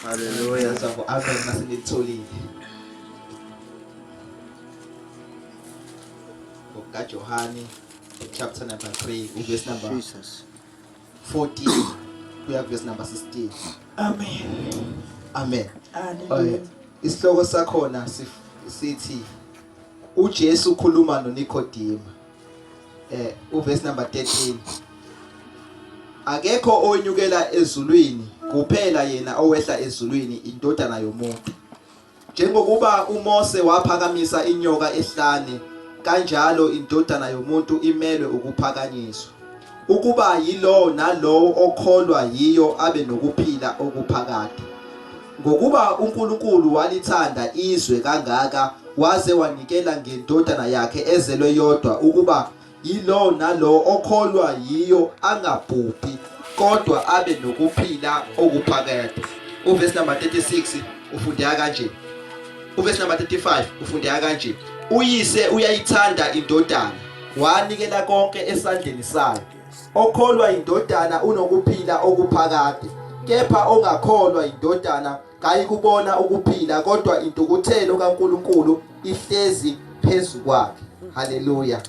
Hallelujah. Ngizwa amen masenitholile. NgokukaJohane chapter number 3 uverse number Jesus. 14 kuya verse number 16. Amen. Amen. Hallelujah. Isihloko sakhona sithi uJesu ukhuluma noNikodema. Uverse number 13. Akekho onyukela ezulwini kuphela yena owehla ezulwini indodana yomuntu. Njengokuba uMose waphakamisa inyoka ehlane, kanjalo indodana yomuntu imelwe ukuphakanyiswa, ukuba yilowo nalowo okholwa yiyo abe nokuphila okuphakade. Ngokuba uNkulunkulu walithanda izwe kangaka waze wanikela ngendodana yakhe ezelwe yodwa ukuba yilowo nalowo okholwa yiyo angabhubhi kodwa abe nokuphila okuphakade. Uverse number 36 ufundeka kanje. Uverse number 35 ufundeka kanje. Uyise uyayithanda indodana, wanikela konke esandleni sayo. Okholwa indodana unokuphila okuphakade, kepha ongakholwa indodana kayikubona ukuphila kodwa intukuthelo kaNkuluNkulu ihlezi phezu kwakhe. Haleluya.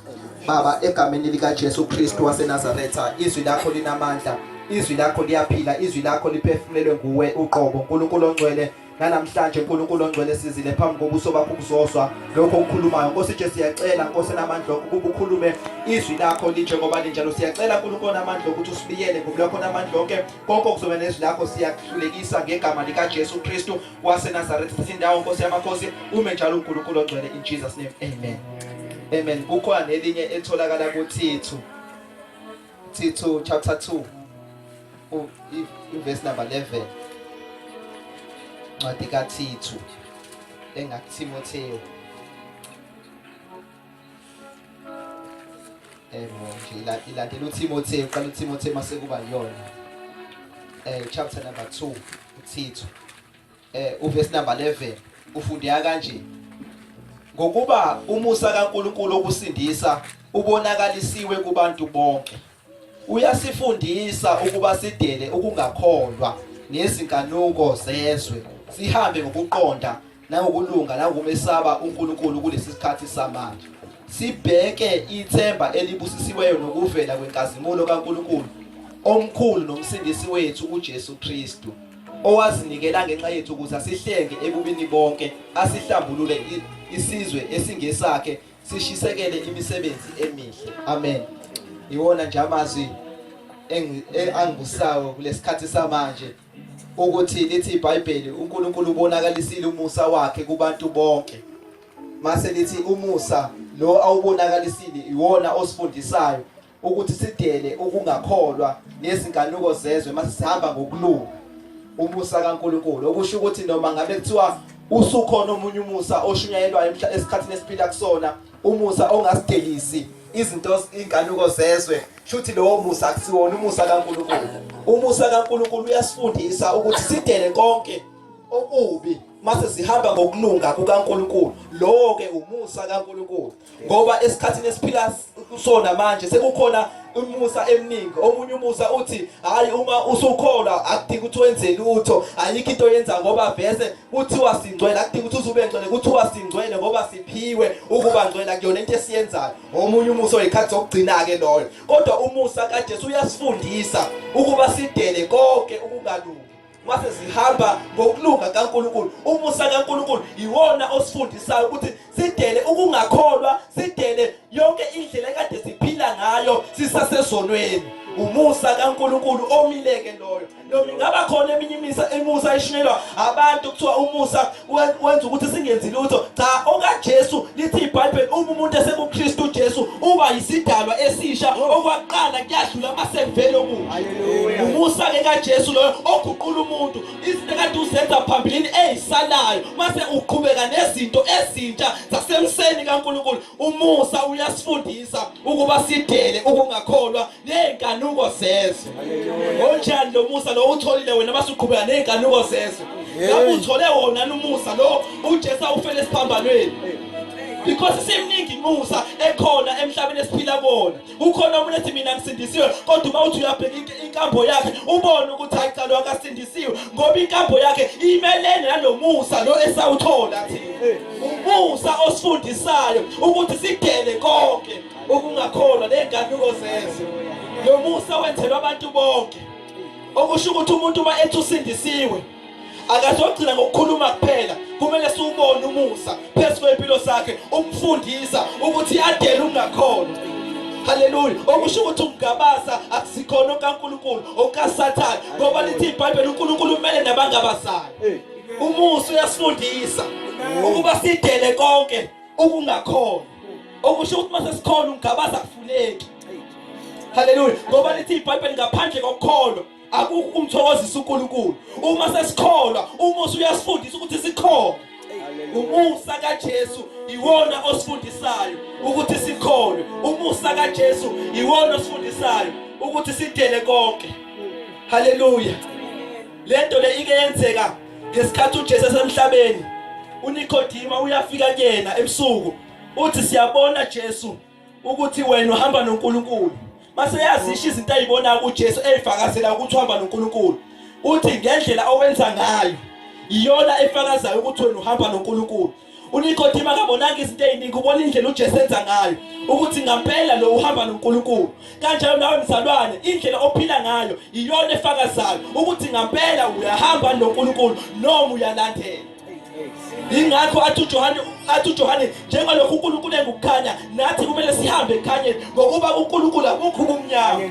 Baba, egameni lika Jesu Kristu waseNazaretha, izwi lakho linamandla, izwi lakho liyaphila, izwi lakho liphefumulelwe nguwe uqobo. uNkulunkulu ongcwele, namhlanje uNkulunkulu ongcwele sizile phambi kobuso bakho ukuzozwa lokho okukhulumayo. Nkosi Jesu, siyacela Nkosi enamandla ukuba ukhulume izwi lakho linjengoba linjalo. Siyacela uNkulunkulu onamandla ukuthi usibiyele ngoba lakho namandla onke, konke okuzoba nezwi lakho siyakuhlulekisa ngegama lika Jesu Kristu waseNazaretha. Thatha indawo Nkosi yamakhosi, ume njalo uNkulunkulu ongcwele, in Jesus name, amen. Amen. Kukhona nelinye elitholakala kuThithu, Thithu chapter 2 verse number 11, ncwadi kaThithu engakuThimotheo. Ebo nje ilandela uThimotheo, uqala uThimotheo mase kuba yona. Chapter number 2 uThithu. Uverse number 11 ufundeka kanje. Ngokuba umusa kaNkuluNkulu okusindisa ubonakalisiwe kubantu bonke. Uyasifundisa ukuba sidele ukungakholwa nezinkanuko zezwe, sihambe ngokuqonda nangokulunga nangokumesaba uNkulunkulu kulesi sikhathi samanje. Sibheke ithemba elibusisiweyo nokuvela kwenkazimulo kaNkulunkulu omkhulu nomsindisi wethu uJesu Kristu, owazinikela ngenxa yethu ukuze asihlenge ebubini bonke, asihlambulule isizwe esingesakhe, sishisekele imisebenzi emihle. Amen. Iwona nje amazwi angibusayo kulesikhathi samanje, ukuthi lithi iBhayibheli uNkulunkulu ubonakalisile umusa wakhe kubantu bonke. Mase lithi umusa lo awubonakalisile iwona osifundisayo ukuthi sidele ukungakholwa nezinkanuko zezwe mase sihamba ngokulunga. Umusa kaNkulunkulu, okusho ukuthi noma ngabe kuthiwa usukhona omunye umusa oshunyayelwayo esikhathini esiphila kusona, umusa ongasidelisi izinto inkanuko zezwe, shuthi lowo musa akusiwona umusa kaNkulunkulu. Umusa kaNkulunkulu uyasifundisa ukuthi sidele konke okubi mase sihamba ngokulunga kukaNkulunkulu. Lowo ke umusa kaNkulunkulu, ngoba esikhathini esiphila kusona manje sekukhona umusa eminingi. Omunye umusa uthi hayi, uma usukholwa akudingi ukuthi wenze lutho, ayikho into oyenza ngoba vese kuthiwa singcwele, akudingi ukuthi uzube ngcwele, kuthiwa singcwele ngoba siphiwe ukuba ngcwele, akuyona into esiyenzayo. Omunye umusa oyikhathi zokugcina ke loyo, kodwa umusa kaJesu uyasifundisa ukuba sidele konke ukungalungi mase sihamba ngokulunga kaNkulunkulu. Umusa kaNkulunkulu iwona osifundisayo ukuthi sidele ukungakholwa, sidele yonke indlela ekade siphila ngayo sisasezonweni. Umusa kaNkulunkulu omileke loyo. Noma ingaba khona eminye imisa imusa eshunyelwa abantu kuthiwa umusa wenza ukuthi singenzi lutho, cha, okaJesu lithi iBhayibheli uma umuntu esekuKristu Jesu uba yisidalwa esisha, okwaqala kuyadlula mase kuvele okusha. Hallelujah. Umusa ke kaJesu loyo oguqula umuntu, izinto ekade uzenza phambilini ezisalayo mase uqhubeka nezinto ezintsha zasemseni kaNkulunkulu. Umusa uyasifundisa ukuba sidele ukungakholwa nezinkanuko zezwe. Onjani lo musa lo utholile wena mase uqhubeka nezinkanuko zezwe? Ngabe uthole wona umusa lo uJesu awufele esiphambanweni? Because isimningi imusa ekhona emhlabeni esiphila kuwona. Kukhona umuntu ethi mina ngisindisiwe, kodwa uma uthi uyabheka inkambo yakhe ubone ukuthi hayi cha lo akasindisiwe, ngoba inkambo yakhe imelene nalomusa lo esawuthola thina. Umusa osifundisayo ukuthi sidele konke ukungakholwa nezinkanuko zezwe. Lo musa wenzelwa abantu bonke. Okusho ukuthi umuntu uma ethi usindisiwe akazogcina ngokukhuluma kuphela, kumele siwubone umusa phezu kwempilo sakhe, umfundisa ukuthi adele ukungakholwa. Haleluya. Okusho ukuthi ukungabaza akusikhona okaNkulunkulu, okaSathane, ngoba lithi iBhayibheli uNkulunkulu umele nabangabazayo. Umusa uyasifundisa ukuba sidele konke ukungakholwa. Okusho ukuthi mase sikholwa ungabaza kufuneki. Haleluya. Ngoba lithi iBhayibheli ngaphandle kokukholwa akukho ukumthokozisa uNkulunkulu. Uma sesikholwa umusa uyasifundisa ukuthi sikholwe. Umusa kaJesu iwona osifundisayo ukuthi sikholwe. Umusa kaJesu iwona osifundisayo ukuthi sidele konke. Haleluya. Lento le ike yenzeka ngesikhathi uJesu esemhlabeni. UNikodima uyafika kuyena ebusuku uthi siyabona Jesu ukuthi wena uhamba noNkulunkulu. Mase yazisho izinto ayibonayo kuJesu eyifakazela ukuthi uhamba noNkulunkulu. Uthi ngendlela owenza ngayo iyona efakazayo ukuthi wena uhamba noNkulunkulu. UNikodima akabonanga izinto eziningi, ubona indlela uJesu enza ngayo ukuthi ngampela lo uhamba noNkulunkulu. Kanjalo nawe mzalwane, indlela ophila ngayo iyona efakazayo ukuthi ngampela uyahamba noNkulunkulu noma uyalandela. Ingakho athi uJohane athi uJohane njengalokhu uNkulunkulu engukukhanya nathi kumele sihambe ekukhanyeni ngokuba uNkulunkulu akukho ubumnyama.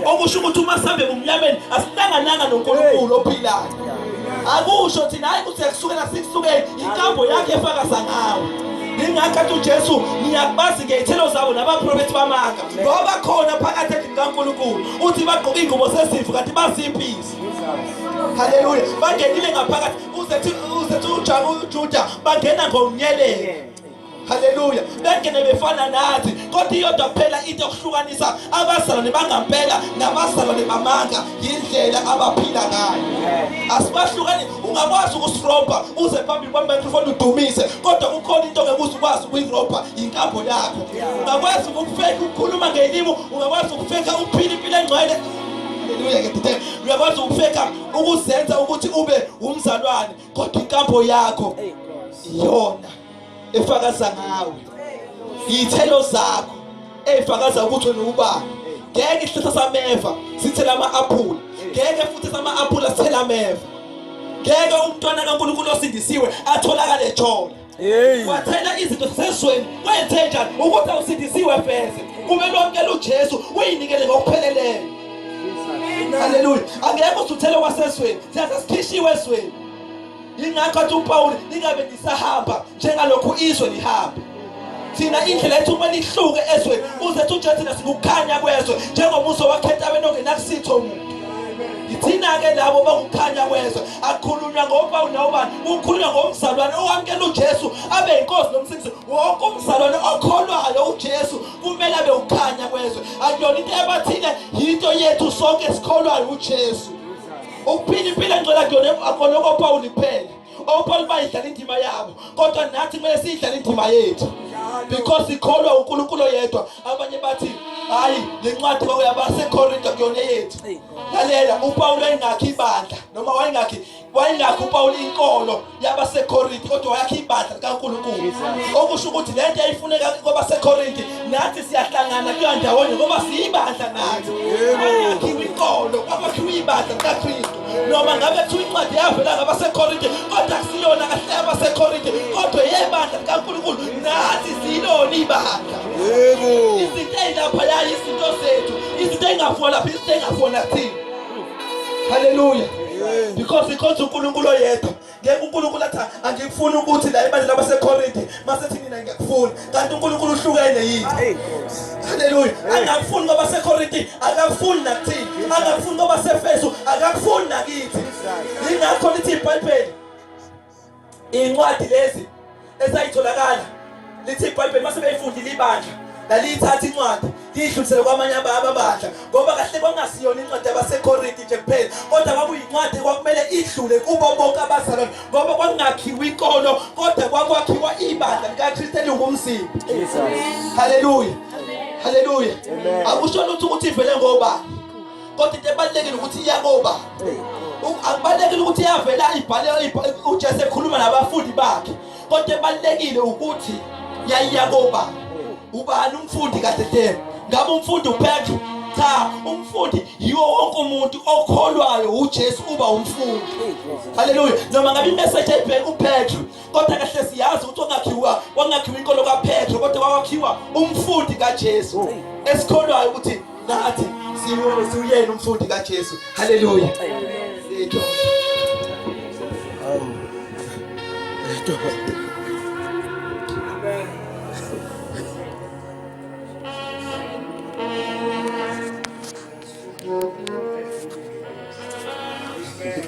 Okusho ukuthi uma sihambe ebumnyameni asihlangananga noNkulunkulu ophilayo. Akusho thina hayi ukuthi siyakusukela sikusukele inkambo yakhe efakaza ngawe. Ingakho athi uJesu niyakubazi ngezithelo zabo nabaprofethi bamanga ngoba khona phakathi endlini kaNkulunkulu uthi bagqoka ingubo zezimvu kanti bazimpisi. Haleluya. Bangenile ngaphakathi uze uJuda bangena ngomnyelelo. Haleluya. Bengene befana nathi kodwa iyodwa kuphela into yokuhlukanisa abazalwane bangampela nabazalwane bamanga yindlela abaphila ngayo. Asibahlukani, ungakwazi ukusirobha uze phambili kwa-microphone udumise kodwa kukhona into ongeke uze ukwazi ukuyirobha inkambo yakho. Ungakwazi ukufeka ukukhuluma ngelimi, ungakwazi ukufeka ukuphila impilo engcwele. Haleluya ke uyakwazi ukufeka ukuzenza ukuthi ube umzalwane kodwa inkambo yakho iyona efakaza ngawe iy'thelo zakho ey'fakaza ukuthi wena ubani. Ngeke isihlahla sameva sithele ama-aphula, ngeke futhi sama-aphula sithele ameva. Ngeke umntwana kaNkulunkulu osindisiwe atholakale ejola. Wathela izinto zasezweni wenze njani ukuthi awusindisiwe feze? Kumele wamukele uJesu uyinikele ngokupheleleyo. Haleluya. Angeke usuthele kwasezweni, siyaze sikhishiwe ezweni. Yingakho athi uPawulu ningabe nisahamba njengalokhu izwe lihamba. Thina indlela yethu kumele ihluke ezweni uze uthi uJesu thina singukukhanya kwezwe njengomuso wakhe entabeni ongenakusitho muntu. Yithina-ke labo bangukukhanya kwezwe. Akukhulunywa ngoPawulu nawubani, kukhulunywa ngomzalwane owamukela uJesu abe yinkosi nomsindisi. Wonke umzalwane okholwayo uJesu kumele abe ukukhanya kwezwe. Akuyona into yabathile, yinto yethu sonke esikholwayo uJesu. Ukuphila impilo engcwele akuyona akona koPawulu kuphela. OPawulu bayidlala indima yabo, kodwa nathi kumele siyidlale indima yethu. Because sikholwa uNkulunkulu oyedwa. Abanye bathi hayi le ncwadi kwakuyabaseKorinto kuyona eyethu. Lalela, uPawulu wayengakhi ibandla noma wayengakhi uPawulu inkolo yabaseKorinti kodwa wayakha ibandla likaNkulunkulu. Okusho ukuthi le nto yayifuneka kwabaseKorinti nathi siyahlangana kuya ndawonye ngoba siyibandla nathi. Kwakhiwa inkolo, kwakwakhiwa ibandla likaKristu. Noma ngabe kuthiwa incwadi yavela ngabaseKorinti kodwa akusiyona kahle yabaseKorinti kodwa yebandla likaNkulunkulu nathi siyilona ibandla. Yebo. Izinto ey'laphaya izinto zethu, izinto ey'ngafona lapha, izinto ey'ngafona kuthina. Haleluya. Because ikhonza uNkulunkulu oyedwa. Ngeke uNkulunkulu athi angikufuni ukuthi la ebandleni labaseKorinte masethi nina ngiyakufuna. Kanti uNkulunkulu uhlukene yini? Hey Nkosi. Haleluya. Angakufuni kwabaseKorinte, akakufuni nakuthina. Angakufuni kwabaseFesu, akakufuni nakithi. Yingakho lithi iBhayibheli incwadi lezi esayitholakala lithi iBhayibheli mase beyifundile ibandla. Laliyithatha incwadi liyidlulisele kwamanye amabandla ngoba kahle kwangasiyona incwadi yabaseKorinte nje kuphela kodwa kwakuyincwadi kwakumele idlule kubo bonke abazalwane ngoba kwakungakhiwa inkolo kodwa kwakwakhiwa ibandla likaKristu elingumzimba. Haleluya. Haleluya. Akusho lutho ukuthi ivele ngobani. Kodwa into ebalulekile ukuthi iya kobani. Akubalulekile ukuthi iyavela ibhale uJesu ekhuluma nabafundi bakhe. Kodwa ebalulekile ukuthi yayiya kobani. Ubani umfundi kahle hle? Ngabe umfundi uPetru? Cha, umfundi yiwo wonke umuntu okholwayo uJesu uba umfundi. Haleluya. Noma ngabe imessage ayibheka uPetru, kodwa kahle siyazi ukuthi kwangakhiwa kwangakhiwa inkolo kaPetru, kodwa kwakhiwa umfundi kaJesu. Esikholwayo ukuthi nathi siwuyena umfundi kaJesu. Haleluya. Amen.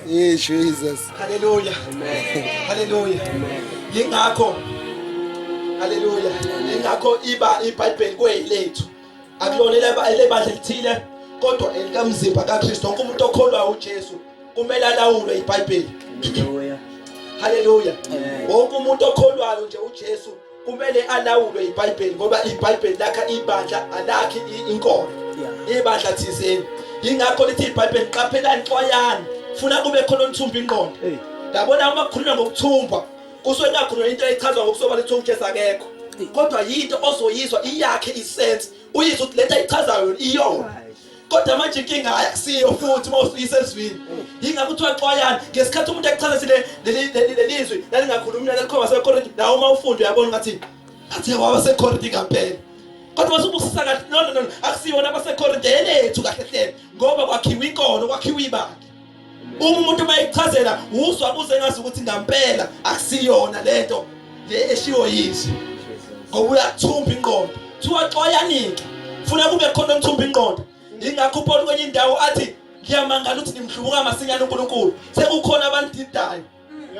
Hey Jesus. Hallelujah. Amen. Hallelujah. Yingakho Hallelujah. Yingakho iba iBhayibheli kweyilethu. Akulona elebandla elithile kodwa elikamzimba kaKristu. Wonke umuntu okholwayo uJesu kumele alawulwe iBhayibheli. Hallelujah. Hallelujah. Wonke umuntu okholwayo nje uJesu kumele alawulwe iBhayibheli ngoba iBhayibheli lakha ibandla alakhi inkolo. Ibandla thizeni. Yingakho lithi iBhayibheli qaphelani xwayani funa kube khona onithumba ingqondo. Yabona uma kukhulunywa ngokuthumba kusuke kungakhulunywa into echazwa ngokusobala ukuthi uJesu akekho. Kodwa yinto ozoyizwa iyakhe isense uyizwa ukuthi lento ayichazayo iyona. Kodwa manje inkinga akusiyo futhi uma usuyisa ezwini. Yingakho kuthiwa xwayani ngesikhathi umuntu ekuchaza sile leli lelizwi lalingakhulumi lalikhomba seKorinte nawe uma ufunda uyabona ngathi ngathi waba seKorinte ngampela. Kodwa masubusisa kahle no no no akusiyona abaseKorinte elethu kahle hle ngoba kwakhiwa inkolo kwakhiwa ibandla. Uma umuntu mayichazela uzwa kuze ngazi ukuthi ngampela akusiyona lento le eshiwo yizwi. Ngoba uyathumba ingqondo. Kuthiwa xwayanike. Funa kube khona omthumba ingqondo. Ingakho uPaul kwenye indawo athi ngiyamangala ukuthi nimhlubuka masinyane uNkulunkulu. Sekukhona abanididayo.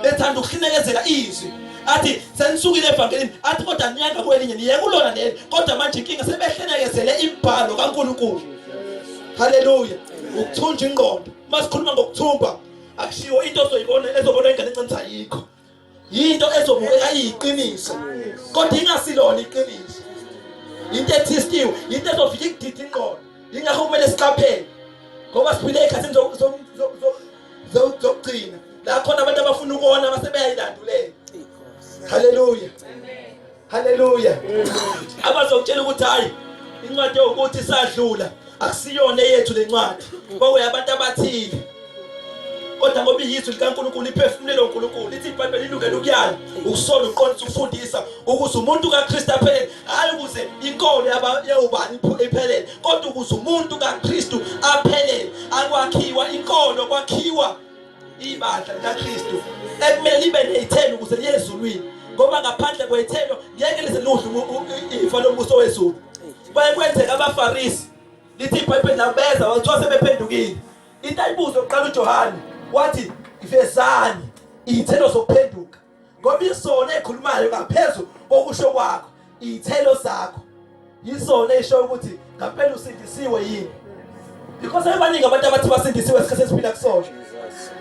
Bethanda ukuhlinekezela izwi. Athi senisukile evangelini, athi kodwa niyanga kwelinye niye kulona leli. Kodwa manje inkinga sebehlenekezele imibhalo kaNkulunkulu. Haleluya. Ukuthunja ingqondo. Uma sikhuluma ngokuthumba akushiwo into ozoyibona ezobona ingane encane ayikho. Yinto ezobukeka iyiqiniso kodwa ingasilona iqiniso. Into ethistiwe, into ezofika ikudida ingqondo. Yingakho kumele siqaphele ngoba siphile ezikhathini zokugcina la khona abantu abafuna ukona base beyayilandulela. Haleluya. Haleluya. Abazokutshela ukuthi hayi incwadi yokuthi sadlula akusiyona eyethu lencwadi. Kwakuyabantu abathile. Kodwa ngoba iyizwi likaNkulunkulu iphefumulelo uNkulunkulu lithi iBhayibheli ilungele ukuyala, ukusola, ukuqondisa, ukufundisa ukuze umuntu kaKristu aphelele, hayi ukuze inkolo yawubani iphelele, kodwa ukuze umuntu kaKristu aphelele. Akwakhiwa inkolo, kwakhiwa ibandla likaKristu ekumele libe nezithelo ukuze liye ezulwini ngoba ngaphandle kwezithelo ngeke lize ludle ifa lombuso wezulu. Kwaye kwenzeka abaFarisi lithi iBhayibheli labeza wathiwa sebephendukile. Into ayibuze kuqala uJohane wathi vezani izithelo zokuphenduka ngoba isona ekhulumayo ngaphezu kokusho kwakho izithelo zakho yisona esho ukuthi ngampela usindisiwe yini because abaningi abantu abathi basindisiwe esikhathi esiphila kusona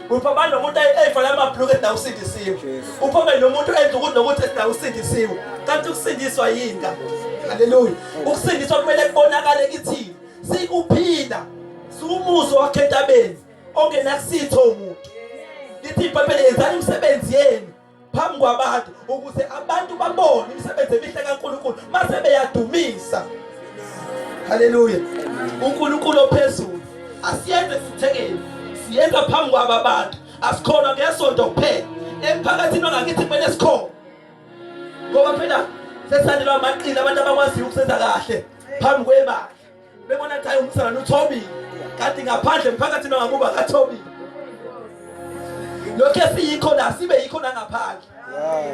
uphambana nomuntu eyifana amabhuluku ethi nawe usindisiwe uphambane nomuntu enza ukuthi nokuthi ethi nawe usindisiwe kanti ukusindiswa yini ka haleluya ukusindiswa kumele kubonakale kithina sikuphila siwumuso wakhe entabeni ongenakusitho umuntu lithi ibhayibheli yenzani imisebenzi yenu phambi kwabantu ukuze abantu babone imisebenzi emihle kaNkulunkulu mase beyadumisa haleluya uNkulunkulu ophezulu asiyenze sithekeni siyenza phambi kwaba bantu asikhona ngesonto kuphela emphakathini wangakithi kumele sikhona ngoba phela sesandelwa amaqili abantu abakwaziyo ukusenza kahle phambi kwebandla bebona ukuthi hayi umsana uthobile kanti ngaphandle emphakathini wangakuba kathobile lokho esiyikho la sibe yikho nangaphandle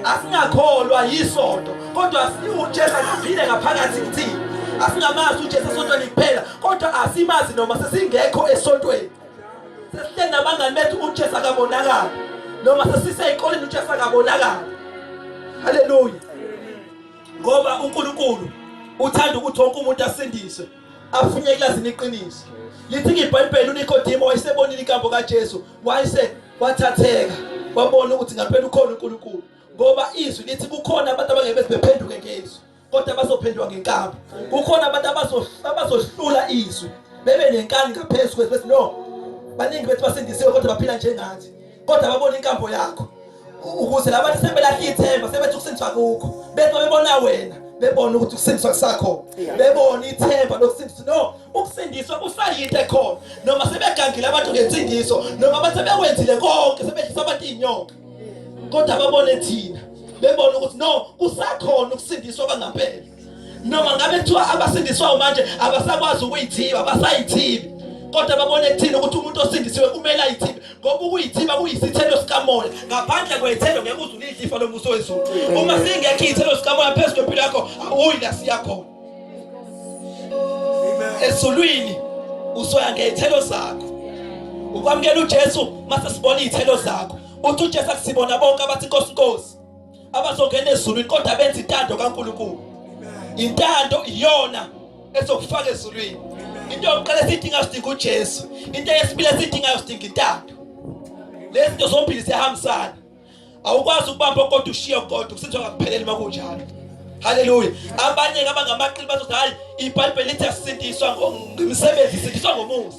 asingakholwa yisonto kodwa uJesu akaphile ngaphakathi kuthina asingamazi uJesu esontweni kuphela kodwa asimazi noma sesingekho esontweni sesihleli nabangani bethu uJesu akabonakali noma sesiseyikoleni uJesu akabonakali haleluya ngoba uNkulunkulu Uthanda ukuthi wonke umuntu asindiswe, afunye ekulazini iqiniso. Lithi iBhayibheli uNikodemo wayesebonile inkambo kaJesu, wayese wathatheka, wabona ukuthi ngampela ukhona uNkulunkulu. Ngoba izwi lithi kukhona abantu abangeke bephenduke ngezwi, kodwa bazophenduka ngenkambo. Kukhona abantu abazohlula izwi, bebe nenkani ngaphezu kwezwi, bethi no. Baningi bethu basindisiwe kodwa baphila njengathi. Kodwa babona inkambo yakho. Ukuze labantu sebelahla ithemba sebethi ukusindiswa kukho, bethi bebona wena bebona ukuthi ukusindiswa kusakho, bebona ithemba lokusindiswa. No, ukusindiswa kusayinto ekhona, noma sebegangile abantu ngensindiso, noma abantu sebekwenzile konke, sebedlisa abantu inyoka, kodwa babone thina, bebona ukuthi no, kusakhona ukusindiswa kwangampela. Noma ngabe kuthiwa abasindiswayo manje abasakwazi ukuyithiba, abasayithibi, kodwa babone kuthina ukuthi umuntu osindisiwe kumele ayithibe, ngoba ukuyithiba kuyisithelo sikamoya. Ngaphandle kwethelo ngeke uze ulidle ifa lombuso wezulu. Uma singekho iy'thelo sikamoya phezu kwempilo yakho, awuyi la siya khona ezulwini. Usoya ngey'thelo zakho. Ukwamukela uJesu mase sibona iy'thelo zakho. Uthi uJesu akusibona bonke abathi Nkosi Nkosi abazongena ezulwini, kodwa benza intando kaNkulunkulu. Intando iyona ezokufaka ezulwini. Into yokuqala esiyidingayo, sidinga uJesu. Into yesibili esiyidingayo, sidinga intando. Lezi zinto zombili ziyahambisana. Awukwazi ukubamba kodwa ushiye kodwa kusindiswa ngakupheleli uma kunjalo. Haleluya. Abanye abangamaqili bazothi hayi, iBhayibheli lithi asindiswa ngemisebenzi, sindiswa ngomusa.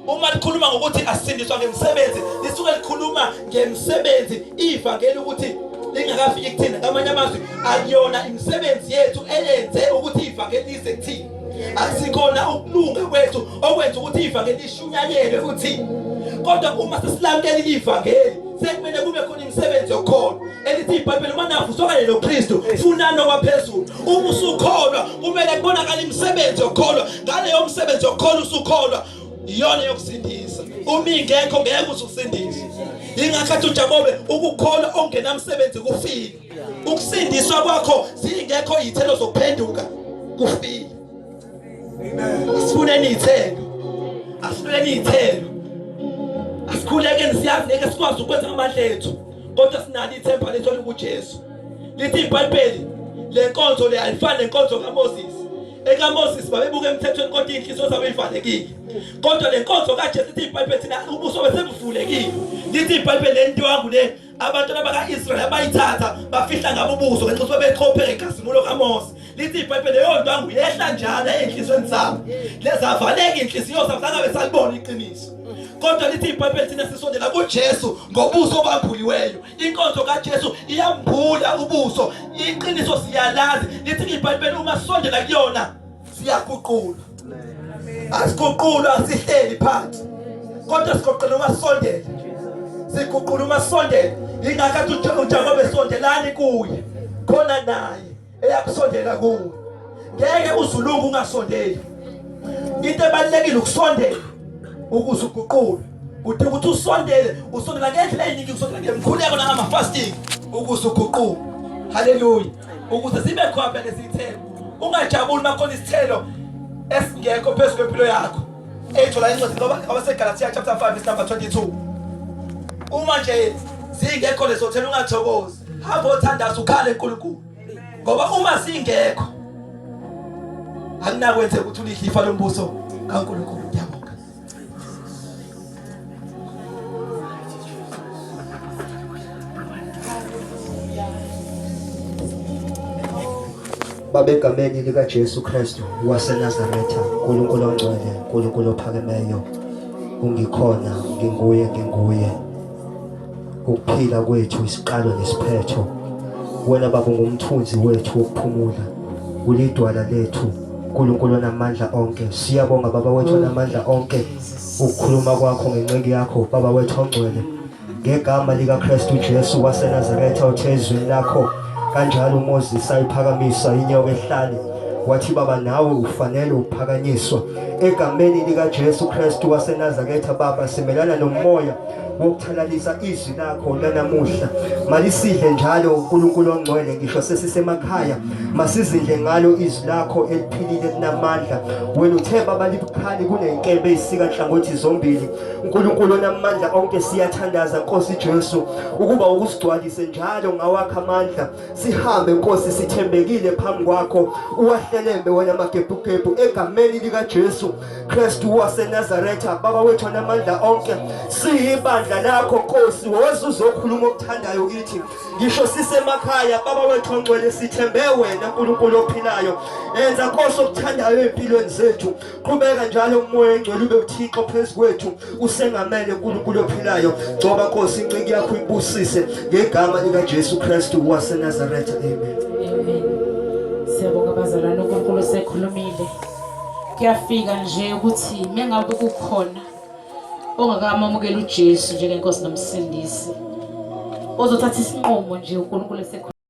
Uma likhuluma ngokuthi asindiswa ngemisebenzi, lisuke likhuluma ngemisebenzi ivangeli ukuthi lingakafiki kuthina. Ngamanye amazwi, akuyona imisebenzi yethu eyenze ukuthi ivangeli lize kuthina, akusikhona ukulunga kwethu okwenza ukuthi ivangeli lishunyayelwe kuthina, kodwa uma sesilamukelile ivangeli sekumele kube khona imisebenzi yokukholwa. Elithi iBhayibheli, uma navuswa kanye noKristu, funani okwaphezulu. Uma usukholwa kumele kubonakale imisebenzi yokukholwa. Ngaleyo msebenzi yokukholwa usukholwa iyona yokusindisa. Uma ingekho ngeke ususindiswe. Yingakho athi uJakobe, ukukholwa ongenamsebenzi kufile. Ukusindiswa kwakho zingekho izithelo zokuphenduka kufile. Asifuneni iy'thelo, asifuneni iy'thelo, asikhulekeni. Siyazi ngeke sikwazi ukwenza ngamandla ethu, kodwa sinalo ithemba lethu elikuJesu. Lithi iBhayibheli le nkonzo le ayifani nenkonzo kaMoses. EkaMoses babebuka emthethweni kodwa iy'nhliziyo zabo ivalekile, kodwa le nkonzo kaJesu, lithi iBhayibheli, thina ubuso besebuvulekile. Lithi iBhayibheli le ntwangu le abantwana baka-Israyeli abayithatha bafihla ngabo ubuso ngenxa yokuthi babechophe ngenkazimulo kaMose. Lithi iBhayibheli leyo ntwangu yehla njalo ey'nhliziyweni zabo, lezavaleka iy'nhliziyo zabo, zangabe salibona iqiniso. Kodwa lithi iBhayibheli thina sisondela kuJesu ngobuso obambuliweyo. Inkonzo kaJesu iyambula ubuso, iqiniso siyalazi. Lithi iBhayibheli uma sisondela kuyona siyaguqulwa. Asiguqulwa, asihleli phansi, kodwa sigoqela uma sisondela, siguqula uma sisondela. Yingakho athi uJakobe, sondelani kuye khona naye eyakusondela kuwe. Ngeke uzulungu ungasondeli. Into ebalulekile ukusondela ukuze uguqulwe. Udinga ukuthi usondele, usondela ngendlela eyiningi, usondela ngemkhuleko nangama-fasting ukuze uguqulwe. Haleluya. Ukuze sibe khona phela isithelo. Ungajabuli uma khona isithelo esingekho phezu kwempilo yakho. Eyithola incwadi kwabaseGalathiya chapter 5 verse number 22. Uma nje zingekho lezo thelo ungathokozi. Hamba othandaza ukhale uNkulunkulu. Ngoba uma singekho akunakwenzeka ukuthi ulidle ifa lombuso kaNkulunkulu. Ngiyabonga. Baba, egameni likaJesu Kristu waseNazaretha, uNkulunkulu ongcwele, uNkulunkulu ophakemeyo, ungikhona, nginguye, nginguye. Ukuphila kwethu isiqalo nesiphetho. Wena Baba ungumthunzi wethu wokuphumula, ulidwala lethu, uNkulunkulu onamandla onke. Siyabonga Baba wethu onamandla onke ukukhuluma kwakho ngenceku yakho Baba wethu ongcwele, ngegama likaKristu Jesu waseNazaretha, othe ezwini lakho kanjalo uMoses ayiphakamisa inyoka ehlane, wathi Baba nawe ufanele ukuphakanyiswa. Egameni likaJesu Kristu waseNazaretha Baba, simelana nomoya wokuthalalisa izwi lakho lanamuhla. Malisidle njalo uNkulunkulu ongcwele ngisho sesisemakhaya, masizindle ngalo izwi lakho eliphilile elinamandla. Wena uthe baba libukhali kunenkemba eyisika nhlangothi zombili. uNkulunkulu onamandla onke siyathandaza Nkosi Jesu ukuba ukusigcwalise njalo ngawakho amandla sihambe Nkosi sithembekile phambi kwakho uwahlelembe wena magebhugebhu egameni likaJesu Kristu waseNazaretha baba wethu onamandla onke siyibandla lakho Nkosi woza uzokhuluma okuthandayo kithi ngisho sisemakhaya baba wethu ongcwele sithembe wena uNkulunkulu ophilayo enza Nkosi okuthandayo empilweni zethu Qhubeka njalo umoya engcwele ube uThixo phezu kwethu usengamele uNkulunkulu ophilayo. Gcoba Nkosi inceku yakho ibusise ngegama lika Jesu Kristu waseNazaretha. Amen. Amen. Siyabonga bazalwane uNkulunkulu sekhulumile. Kuyafika nje ukuthi mengabe kukhona ongakamamukela uJesu njengenkosi nomsindisi ozothatha isinqumo nje uNkulunkulu esekhulumile.